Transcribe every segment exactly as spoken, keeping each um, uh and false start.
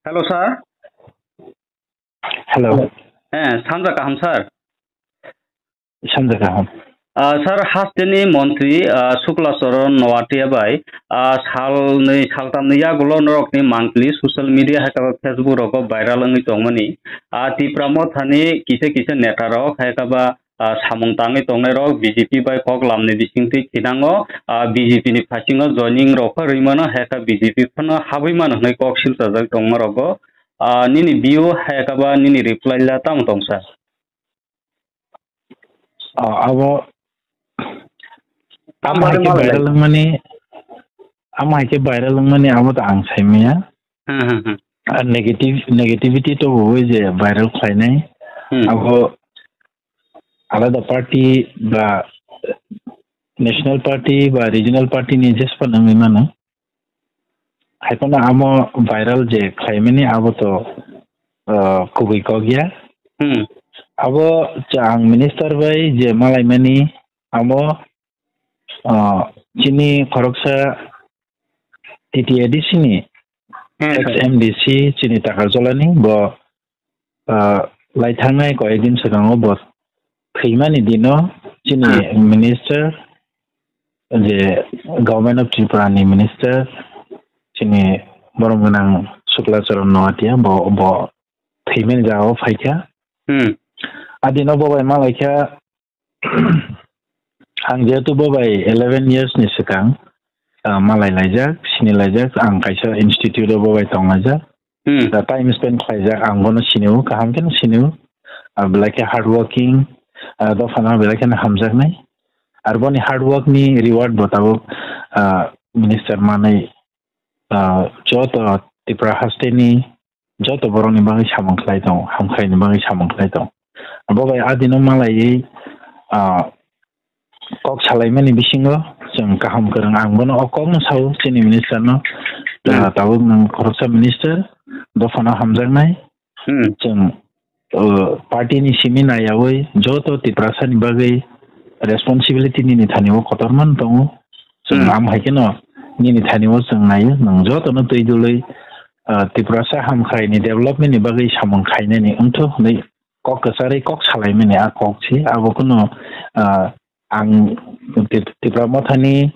Hello, sir. Hello. Eh, sanja kaham, sir. Sanja kaham. Ah, sir, hasteni montri, ah, Sukla Charan Noatia bai, ah, salnwi saltamni yagulo norokni mangpili social media hai khe Facebook rogo viral wngwi tongmani. Ah, Tipra Mothani kisa kisa neta rok hai khe ba, ah, samung tangwi tongnai rok B J P bai kok lamni bisingtwi khinango, ah, B J P ni phasingo joining rok pha rwi mano, hai khe B J P phano habwi mano hwnwi kok silchajak tongma rogo. Ah, nini view hai khe ba nini reply la tamo tong sir? Ah, abo, amo Tamari hai khe malai. Viral wngmani, amo hai khe viral wngmani abo to ang saimaya. Hmm, hmm, hmm. Ah, negative, negativity to bo je viral khlainai. Hmm. Abo alada party ba national party ba regional party ni jespa nangwi mano. Hai phano amo viral je khlaimani abo to, ah, kubui kok ya. Hmm. Abo cha ang minister bai je malaimani amo, ah, chini khoroksa T T A D C ni Hmm, ex hmm. M D C chini Takarjolani bo, ah, lai thangnai koi din swkango bo thwimani dino chini Hmm. minister je Government of Tripura ni minister chini borom gwnang Sukla Charan Noatia bo, bo thwimani jagao phaikha. Hmm. Adino bo bai malaikha, ang jehetu bo bai eleven years ni swkang, ah, malai laijak, sini laijak, ang kaisa institute o bo bai tong laijak. Hmm. Da time spend khlaijak, ang bono sinio, kaham kheno sinio. Ah, belai khe hard working, ah, dophano belai kheno hamjaknai. Ar boni hard work ni reward bo tabuk, ah, minister manwi, ah, joto Tripura hasteni joto borokni bagwi samung khlai tongo, hamkhaini bagwi samung khlai tongo. Abo bai adino malaiwi, ah, kok salaimani bisingo chwng kaham kwrwng, ang bono o kokno sao chini minister no, Hmm. ah, tabuk nwng khoroksa minister, dophano hamjaknai. Hmm. Chwng, ah, party ni simi naiyawi joto Tiprasa ni bagwi responsibility nini thani o kotor man tongo. Chwng Hmm. am hai kheno nini thani o chwng naio, nwng joto no twi dului, ah, Tiprasa hamkrai ni development ni bagwi samung khainani wngthu hwnwi kok kwcharwi kok salaimani a kok si abo kheno, ah, ang Tip-, Tipra Mothani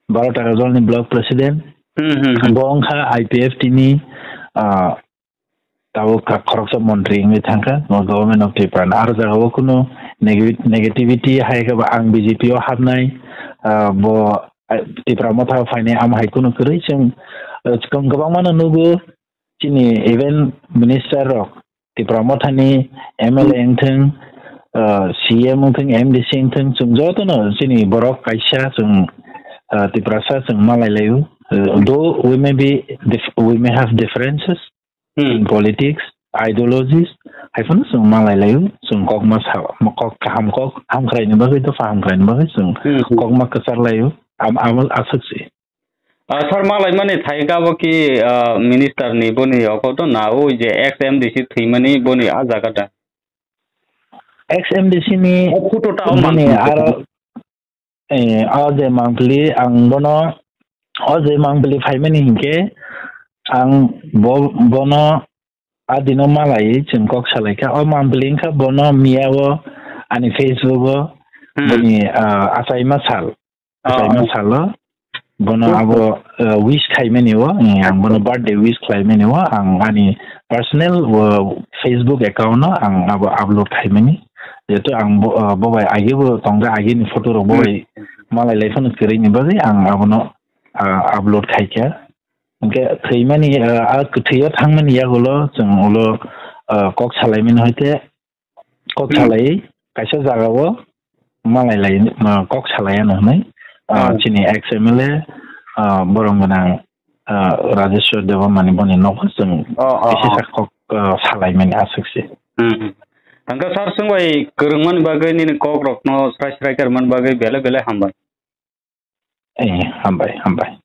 baro Takarjolni block president, Hmm, hmm, hmm. Bo wngkha I P F T ni, ah, tabuk kha khoroksa montri wngwi thangkha, o Government of Tripura ni. Aro jagao kunu negi-, negativity hai khe ba ang B J P o hapnai, ah, bo, ah, Tipra Motha o phainai, amo hai kunu kwrwi chwng, ah, chwng kwbangma no nugo, chini even minister rok, Tipra Motha ni M L A wngthwng, ah, C M wngthwng, M D C wngthwng, chwng jotono chini borok kaisa chwng, ah, Tiprasa chwng malai laio. Ah, though we may be dif-, we may have differences, Hmm. in politics, ideologies, hai phano chwng malai laio, chwng kok ma sa, kok kaham kok, hamkrai ni bagwi, dopha hamkrai ni bagwi chwng Hmm, hmm. kok ma kwchar laio, am-, amo aswk se. Ah, sir, malai mani thai khe abo ki, ah, minister ni boni oko to na, o je ex M D C thwimani boni a jaga da. Ex M D C ni O photo ta o boni manthok aro Eh, o je mangpili ang bono, o je mangpili phaimani hinkhe ang bo-, bono a dino malai chwng kok salaikha. O mangpili wngkha bono miya o ani Facebook o Hmm. boni, ah, achaima sal. Oh, Achaima oh. salo bono Hmm. abo, ah, wish khaimani o, eh, ang bono birthday wish khlaimani o, ang ani personal, ah, Facebook account o ang abo upload khaimani. Jehetu ang bo, ah, bo bai age bo tongda, age ni photo rok bo Hmm. bai malai lai phano kwrwi ni bagwi ang abono, ah, upload khaikha. Hwnkhe thwimani, ah, ah, kwthwio thangmani yagulo chwng ulo, ah, kok salaimani hoite kok Hmm. salai kaisa jagao malai lai, ah, kok salai ano hwnwi, ah, Hmm. chini ex M L A, ah, borom gwnang, ah, Rajeshwar Debbarmani boni nogo chwng Oh, oh, oh. kisa kok, ah, salaimani aswk se. Hmm, hmm. Hwnkhe sir, chwng bai kwrwngmani bagwi, nini kok rokno srai srai kwrwngmani bagwi belai belai hambai. Eh, hambai, hambai.